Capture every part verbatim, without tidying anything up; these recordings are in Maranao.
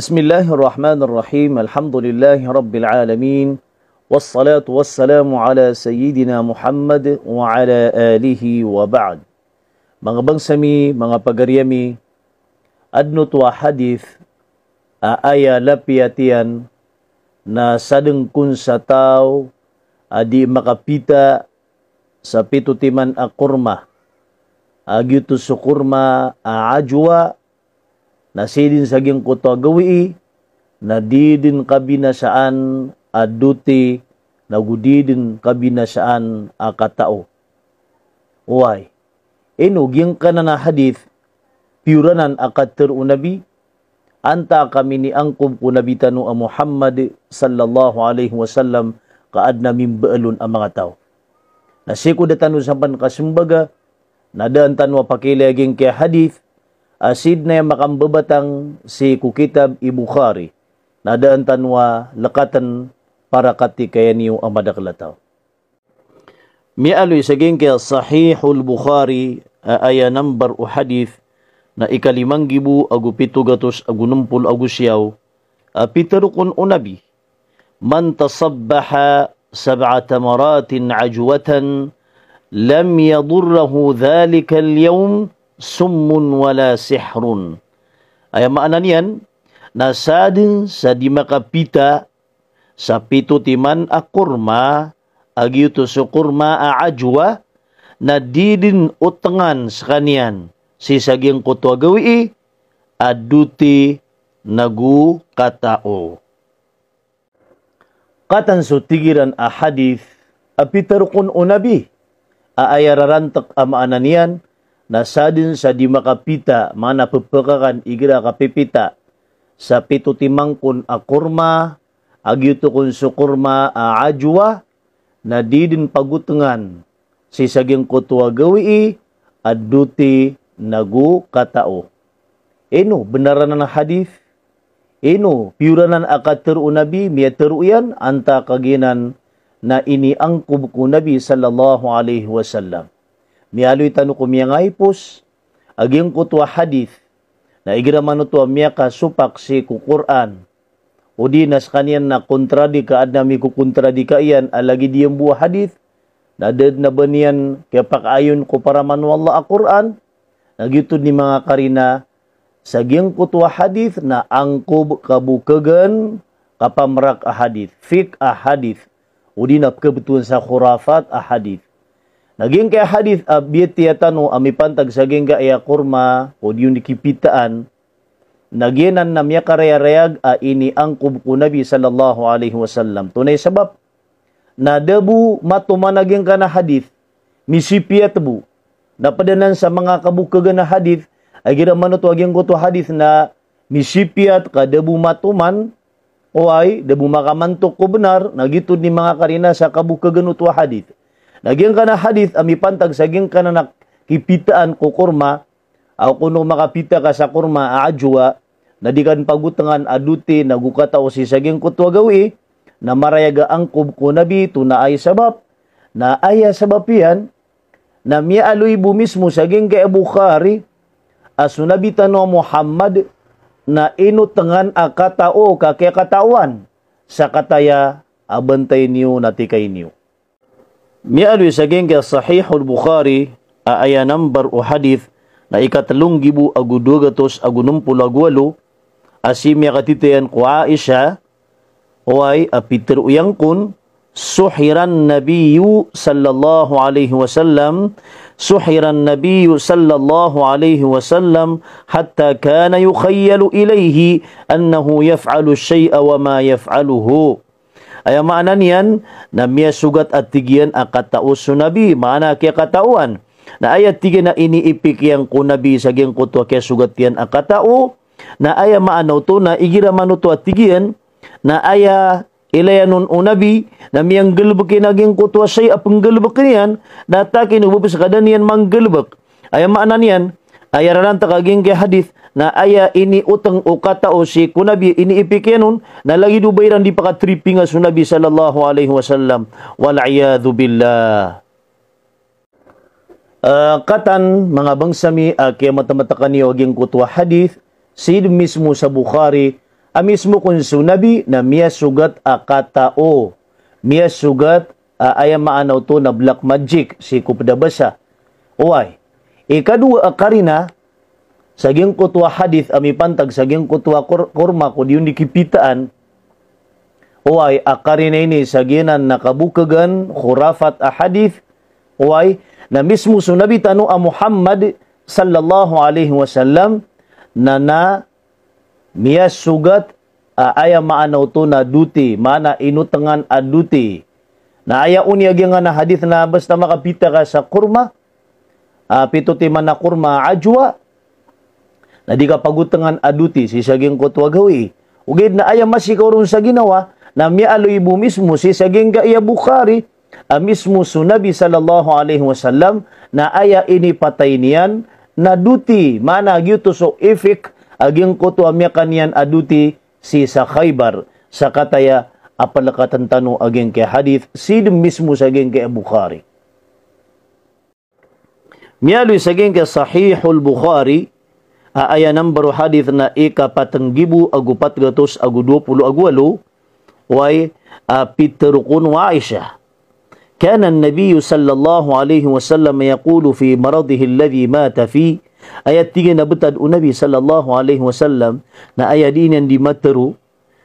Bismillahirrahmanirrahim. Alhamdulillahi Rabbil Alamin. Wassalatu wassalamu ala Sayyidina Muhammad wa ala alihi wa ba'd. Manga bangsa mi, manga pagari ami, adn oto a hadith a aya lapiyat iyan na sadn kon sa taw a di makapita sa pito timan a korma, a giyoto so korma a ajwa, na sii dn sa giyangkoto a gawii, na di dn kabinasaan a doti, nago di dn kabinasaan a katao. Oway. Ino giyangkanan a hadith, piyoranan a katharo o Nabi, antaa ka miniangkob ko Nabi tano a Muhammad sallallahu alaihi wasallam ka adn a mimbaal on a manga taw. Na sii ko da tano sampan kasembaga, na daan tano a pakiilaya giyangkai a hadith, a sii dn aya makambabatang sii ko kitab i Bukhari, na daan tano a lekatn para katikaya niyo a madakl a taw. Miyaaloy sa giyangkai a Sahihul Bukhari, a aya number o hadith na ika lima nggibo ago pito gatos ago nem polo ago siyaw, a pitharo kon o Nabi, "Man tasabbaha sab'a tamaratin ajwatan, lam yadurruhu dhalikal yawm summun wala sihrun." Aya maana niyan, na sadn sa di makapita sa pito timan a korma, a giyoto so korma a ajwa, na di dn otengan sekaniyan sii sa giyangkoto a gawii a doti nago katao. Katan so tig iran a hadith a pitharo kon o Nabi, a aya rarantek a maana niyan na sadn sa di makapita, maana pepekakan igira kapipita sa pito timan kon a korma, a giyoto kon so korma a ajwa, na di dn pagotengan sii sa giyangkoto a gawii a doti nago katao. Ino benar anan a hadith? Ino piyoranan a katharo o Nabi, miyatharo iyan, antaa ka giyanan na iniangkob ko Nabi sallallahu alaihi wasallam? Miyaaloy tano ko miyangaipos a giyangkoto a hadith, na igira manoto a miyakasopak sii ko Qur'an, odi na sekaniyan na kontradi ka adn a mikokontradika iyan a lagid iyan bo a hadith, na da dn a ba niyan kiyapakaayon ko paraman o Allah a Qur'an, na giyoto dn i manga karina sa giyangkoto a hadith na angkob kabokagan, kapamerak a hadith, fake a hadith, odi na pekebetowan sa khurafat a hadith. Na giyangkai a hadith a biyatiya tano a mipantag sa giyangkai a korma, odi on di kipitaan, na giyanan na miyakarayarayag a iniangkob ko Nabi sallallahu alaihi wasallam. Tonaa i sabap? Na da bo matoman a giyangkanan a hadith, misipiyat bo. Na pd anan sa manga kabokagan a hadith, a igira manoto a giyangkoto a hadith na misipiyat ka da bo matoman, oway, da bo makamantok ko benar, na giyoto dn i manga karina sa kabokagan oto a hadith. Na giyangkanan a hadith a mipantag sa giyangkanan a kipitaan ko korma, aw kono makapita ka sa korma a ajwa, na di ka dn pagotengan a doti nago katao sii sa giyangkoto a gawii, na marayag a angkob ko Nabi, tonaa i sabap? Na aya sabap iyan, na miyaaloy bo mismo sa giyangkai a Bukhari, a so Nabi tano a Muhammad na inotengan a katao ka kiyakataoan sa kataya a bantay niyo na tikay niyo. Miyaaloy sa giyangkai a Sahihul Bukhari, a aya number o hadith na ika telo nggibo ago dowa gatos ago nem polo ago walo, a sii miyakatitayan ko Aisha, oway, a pitharo iyan kon, "Suhiran Nabiyyu sallallahu alaihi wasallam, suhiran Nabiyyu sallallahu alaihi wasallam, hatta kana yukhayyalu ilaihi annahu yaf'alu shay'a wa ma yaf'aluhu." Aya maana niyan na miyasogat a tig iyan a katao so Nabi, maana kiyakataoan. Na aya tig iyan a iniipik iyan ko Nabi sa giyangkoto a kiyasogat iyan a katao, na aya maana oto na igira manoto a tig iyan, na aya ilayan on o Nabi, na miyanggalebek iyan a giyangkoto a shay a penggalebek iyan, na takin o ba bes ka da niyan manggalebek. Aya maana niyan, aya rarantek a giyangkai a hadith, na aya inioteng o katao sii ko Nabi, iniipik iyan on, na lagid o ba iran di pakatripinga so Nabi sallallahu alaihi wasallam. Wal iyadhu billah. Ah, katan, manga bangsa mi, a kiyamatematakan iyo a giyangkoto a hadith, sii dn mismo sa Bukhari, A mismo kon so Nabi na miyasogat a katao. Miyasogat a aya maana oto na black magic sii ko pd a basa. Oway. Ikadowa a karina sa giyangkoto a hadith a mipantag sa giyangkoto a kor-, korma ko di on di kipitaan. Oway, a karina ini sa giyanan na kabokagan, khurafat a hadith. Oway, na mismo so Nabi tano a Muhammad sallallahu alaihi wasallam na, na miyasogat a aya maana oto na doti, maana inotengan a doti. Na aya on i a giyanan a hadith na basta makapita ka sa korma, a pito timan a korma a ajwa, na di ka pagotengan a doti sii sa giyangkoto a gawii. Ogaid na aya masikaw ron sa ginawa na miyaaloy bo mismo sii sa giyangkaya Bukhari a mismo so Nabi sallallahu alaihi wasallam na aya inipatay niyan na doti, maana giyoto so effect a giyangkoto a miyakaniyan a doti sii sa Khaybar. Sakataya a palekatan tano a giyangkaya hadith sii den mismo sa giyangkaya Bukhari. Miyaaloy sa giyangkaya Sahihul Bukhari, a aya number o hadith na ika pat nggibo ago pat gatos ago dowa polo ago walo, oway, a pitero kon o Aisha. Kana an-Nabiyyu sallallahu alaihi wasallam yaqulu fi maradihi alladhi mata fih. Aya tig iyan a betad o Nabi sallallahu alaihi wasallam na aya dii niyan di matero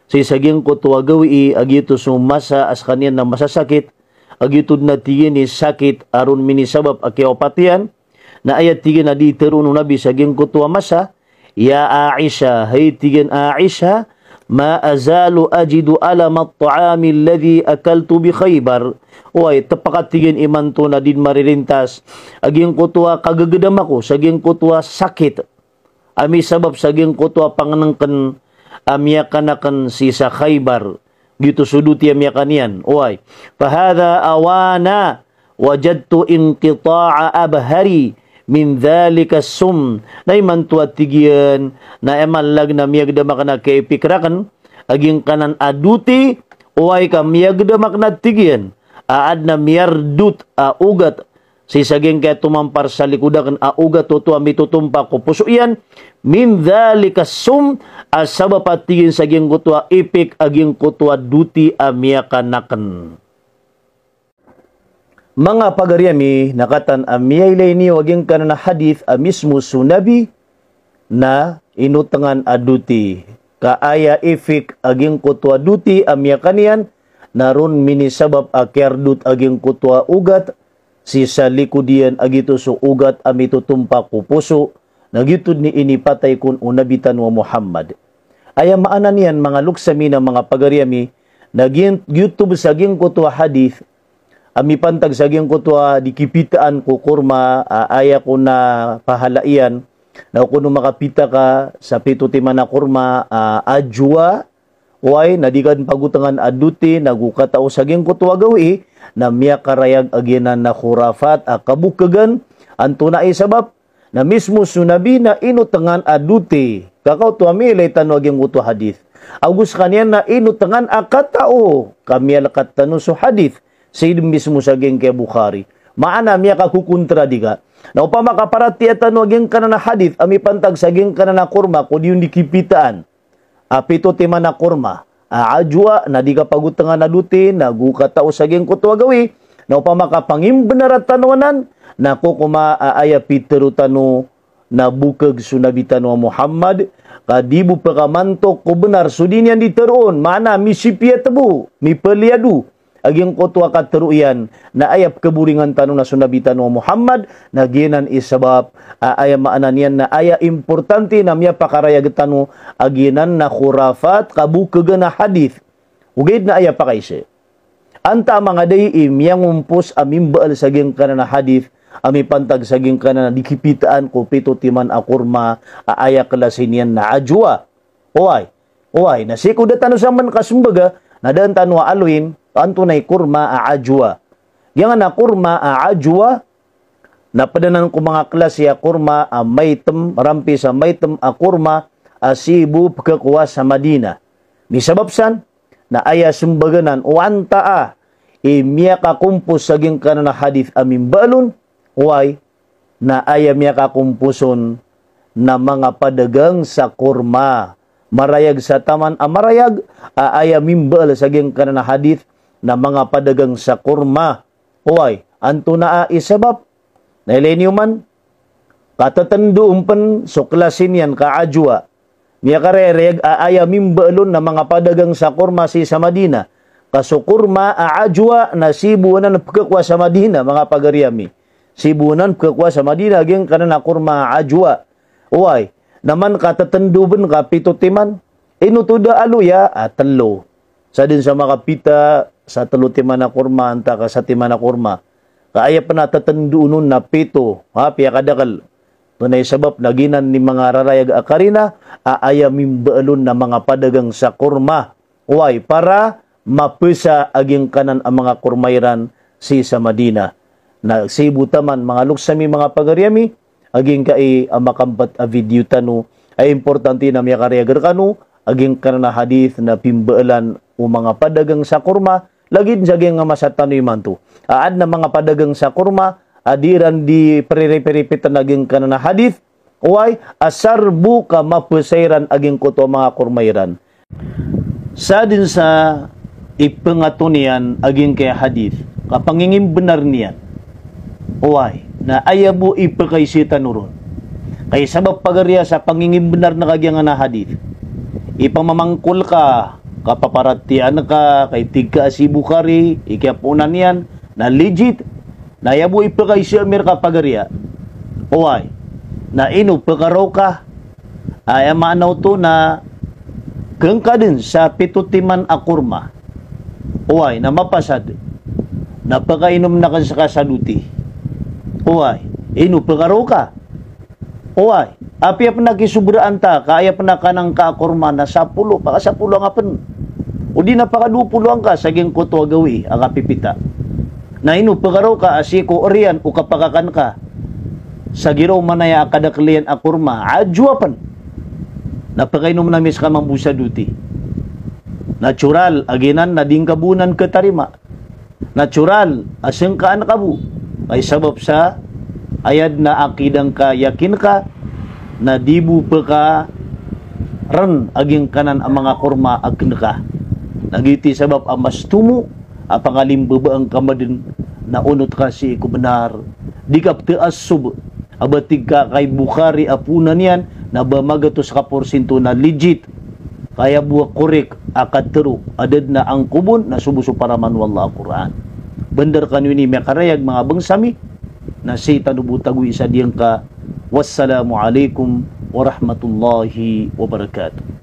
sii sa giyangkoto a gawii a giyoto so masa a sekaniyan na masasakit, a giyoto den a tig iyan i sakit a ron minisabap a kiyawapat iyan, na aya tig iyan a di teroon o Nabi sa giyangkoto a masa, "Ya Aisha, hay tig iyan a Aisha, ma azalu ajidu alama at-ta'ami alladhi akaltu bi Khaybar." Oway, tepak a tig iyan imanto na di den maririntas a giyangkoto a kagegedam ako sa giyangkoto a sakit a misabap sa giyangkoto a pangenengken a miyakan aken sii sa Khaybar. Giyoto so doti a miyakan iyan. Oway. Fahadha awana wajadtu inqita'a abhari min dhalika sum. Na imanto a tig iyan, na aya maana niyan na miyagedam aken a kiyaipik raken a giyangkanan a doti, oway ka miyagedam aken a tig iyan a aden a miyardot a ogat sii sa giyangkaya tomampar sa likod aken a ogat oto a mitotompa ko poso iyan, min dhalika sum, a sabap a tig iyan sa giyangkoto a ipik a giyangkoto a doti a miyakan aken. Manga pagari ami, na kataan a miyailay niyo a giyangkanan a hadith a mismo so Nabi na inotengan a doti. Ka aya ipik a giyangkoto a doti a miyakan iyan na ron minisabap a kiyardot a giyangkoto a ogat sii sa likod iyan a giyoto so ogat a mitotompa ko poso, na giyoto den i inipatay kon o Nabi tano a Muhammad. Aya maana niyan, manga loks ami na manga pagari ami, na giyan-, giyoto bo sa giyangkoto a hadith a mipantag sa giyangkoto a di kipitaan ko korma a aya kon a pahala iyan, na o kono makapita ka sa pito timan a korma a ajwa, oway, na di ka den pagotengan a doti, na go katao sa giyangkoto a gawii, na miyakarayag a giyanan a khurafat a kabokagan, antonaa i sabap, na mismo so Nabi na inotengan a doti. Ka kaoto a miyailay tano a giyangkoto a hadith. Ago sekaniyan na inotengan a katao, ka miyalekat tano so hadith sii den mismo sa giyangkaya Bukhari. Maana miyakakokontra di ka. Na opama ka paratiyaya tano a giyangkanan a hadith a mipantag sa giyangkanan a korma ko di on di kipitaan a pito timan a korma a ajwa, na di ka pagotengan a doti, na go katao sa giyangkoto a gawii, na opama ka pangimbenara tano anan, na kokoma a aya pitero tano na bokag so Nabi tano a Muhammad, ka di bo pekamantok ko benar so di niyan di teroon, maana misipiyat bo, mipeliyado a giyangkoto a katero iyan, na aya pekaboringan tano na so Nabi tano a Muhammad, na giyanan i sabap a aya maana niyan na aya importante na miyapakarayag tano a giyanan na khurafat, kabokagan a hadith. Ogaid na aya pakaisa. Antaa manga dai i miyangompos a mimbaal sa giyangkanan a hadith a mipantag sa giyangkanan a di kipitaan ko pito timan a korma a aya klasi niyan na ajwa. Oway. Oway, na sii ko da tano saman kasembaga, na daan tano a aloyin, antonaa i korma a ajwa. Giyanan a korma a ajwa, na ped anan ko manga klasi a korma a maitem, rampi sa maitem a korma a sii bo pekakowa sa Madina. Misabap san, na aya sembaga nan o antaa i miyakakompos sa giyangkanan a hadith a mimbaal on, oway, na aya miyakakompos on na manga padagang sa korma. marayag sa taman a marayag a aya mimbaal sa giyangkanan a hadith na manga padagang sa korma. Oway, antonaa i sabap? Na ilay niyo man, katatandoo pen so klasi niyan ka ajwa. Miyakarereg a aya mimbaal on na manga padagang sa korma sii sa Madina. Ka so korma a ajwa na sii bo anan pekakowa sa Madina, manga pagari ami. Sii bo anan pekakowa sa Madina giyangkanan a korma a ajwa. Oway, na man katatandoo ben ka pito timan. Ino oto da a loya? A telo. Sadn sa makapita sa telo timan a korma, antaa ka sa timan a korma. Ka aya pen a tatandoo on na pito, ha, piyakadakel. Antonaa i sabap? Na giyanan i manga rarayag a karina a aya mimbaal on na manga padagang sa korma. Oway, para mapesa a giyangkanan a manga korma iran sii sa Madina. Na sii bo taman, manga loks ami, manga pagari ami, a giyangkai a makampat a video tano, a importante na miyakarayag rekano a giyangkanan a hadith na pimbaalan o manga padagang sa korma, lagid sa giyangkai a masa tano imanto. A adn a manga padagang sa korma a di iran di pererepit-repit a giyangkanan a hadith, oway, asar bo ka mapesa iran a giyangkoto a manga korma iran. Sadn sa ipengato niyan a giyangkai a hadith, ka pangingimbenar niyan. Oway, na aya bo ipekaisa tano ron. Ka i sabap, pagari, sa pangingimbenar na ka giyangkanan a hadith, ipamamangkol ka, ka paparatiyayaan ka, ka i tig ka a si Bukhari i kiyapoona niyan na legit, na aya bo ipekaisa ami rka, pagari, oway, na ino pekaraw ka, aya maana oto na kengka den sa pito timan a korma. Oway, na mapasad. Na pekainom aken seka sa doti. Oway, ino pekaraw ka. Oway, apiya pen a kisobraan ta ka aya pen a kanan ka a korma na sapolo, pakasapolo angka pen. O di na pakadowa polo angka sa giyangkoto a gawii a kapipita. Na ino pekaraw ka a sii ko oriyan o kapakakan ka sa giraw manaya a kadakel iyan a korma, ajowa pen. Na pekainom ami seka mambo sa doti. Natural a giyanan na di ngka bo nan ketarima. Natural a sengkaan ka bo. Ka i sabap sa aya den a akida ngka, yakin ka, na di bo pekaren a giyangkanan a manga korma a ken ka. Na giyoto i sabap a mas tomo a pangalimbabaan ka maden na onot ka sii ko benar. Di ka petaasob a ba tig ka kay Bukhari a poona niyan na ba magatos ka porsinto na legit. Ka aya bo a korek a katero a da den a angkobon na so bo so paraman o Allah a Qur'an. Bendar kano ini miyakarayag, manga bangsa mi, na sii tano bo tagowi sa diyangka. Wassalamu alaikum warahmatullahi wabarakatuh.